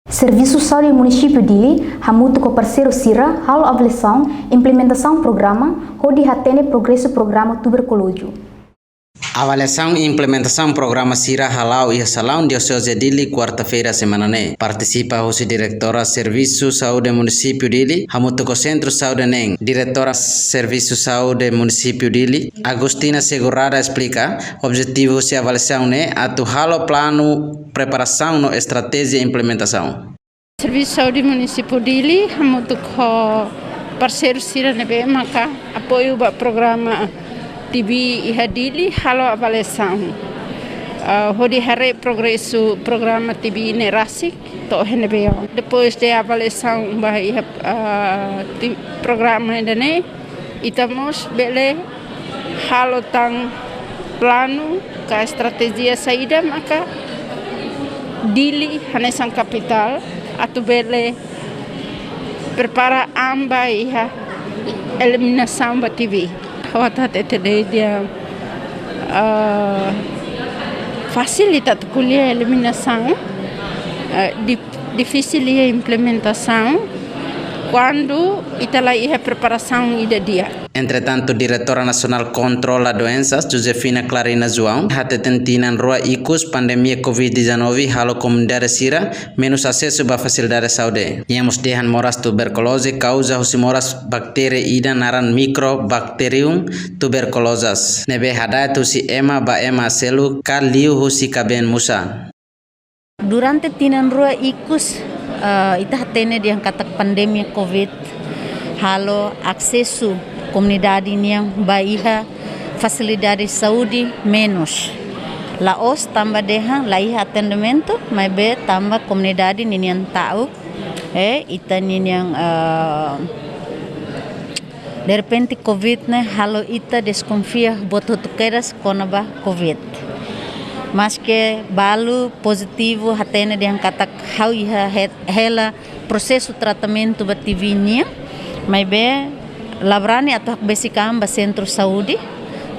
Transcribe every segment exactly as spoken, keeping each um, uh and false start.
Servisu Saúde Munisípiu Dili hamutuk ho parseiru sira halo avaliasaun implementasaun programa hodi hatene progresu programa tuberkulozu. Avaliasaun implementasaun programa sira hala'o iha Salaun Dioseze Dili, kuarta-feira semana ne'e. Partisipa husi Diretora Servisu Saúde Munisípiu Dili hamutuk ho Sentru Saúde neen. Diretora Servisu Saúde Munisípiu Dili, Agostina Segurada, esplika objetivu husi avaliasaun ne'e atu halo planu preparasaun no estratéjia implementasaun. Servisu Saúde Munisípiu Dili hamutuk ho parseiru sira ne'ebé maka apoiu ba programa T B iha Dili halo avaliasaun, ah, hodi haree progresu programa T B ne'e rasik to'o iha ne'ebé. Depois de avaliasaun ba iha, ah, ti-, programa ida-ne'e, ita mós bele halo tan planu ka estratéjia saida maka Dili hanesan kapitál atu bele prepara an ba iha eliminasaun ba T B. Ha'u hatete de'it, ah, fasil ita atu ko'alia eliminasaun, ah, di- difisil iha implementasaun kuandu ita la iha preparasaun ida di'ak. Entretantu, Diretora Nasionál Kontrola Doensas, Josefina Clarina João, hateten tinan rua ikus pandemia covid dezanove halo komunidade sira menus asesu ba fasilidade saúde. Nia mós dehan moras tuberkuloze kauza husi moras baktéria ida naran Mycobacterium tuberculosis, ne'ebé hada'et husi ema ba ema seluk ka liu husi kabeen musa. Durante tinan rua ikus, eh, ita hatene dehan katak pandemia covid halo asesu komunidade nian ba iha fasilidade saúde menus. La'ós tanba dehan la iha atendimentu, maibé tanba komunidade ninian ta'uk, eh, ita ninian, eh, derrepente covid ne'e halo ita deskonfia buat hotu kedas kona-ba covid. Maske balu pozitivu hatene dehan katak ha'u iha he-, hela prosesu tratamentu ba T B nian, maibé la brani atu hakbesik an ba sentru saúde,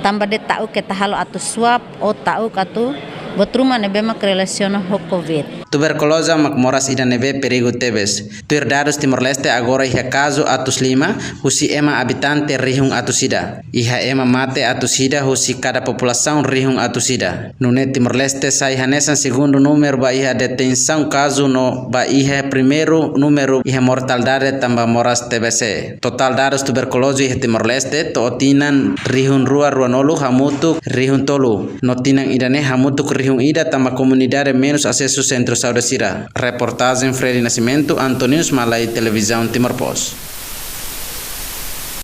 tanba dehan ta'uk keta halo atu swab ou ta'uk atu buat ruma ne'ebé mak relasiona ho covid. Tuberkuloze mak moras ida ne'ebé perigu tebes. Tuir dadus Timor-Leste, agora iha kazu atus lima husi ema abitante rihun atus ida. Iha ema mate atus ida husi kada populasaun rihun atus ida. Nune'e Timor-Leste sai hanesan segundu númeru ba iha detensaun kazu no ba iha primeiru númeru iha mortalidade tanba moras T B C. Totál dadus tuberkuloze iha Timor-Leste to'o tinan rihun rua ruanulu hamutuk rihun tolu. No tinan ida-ne'e hamutuk rihun ida tanba komunidade menus asesu sentru saúde sira. Reportajen Freddy Nascimento, Antonius Malai, Televizaun Timor Post.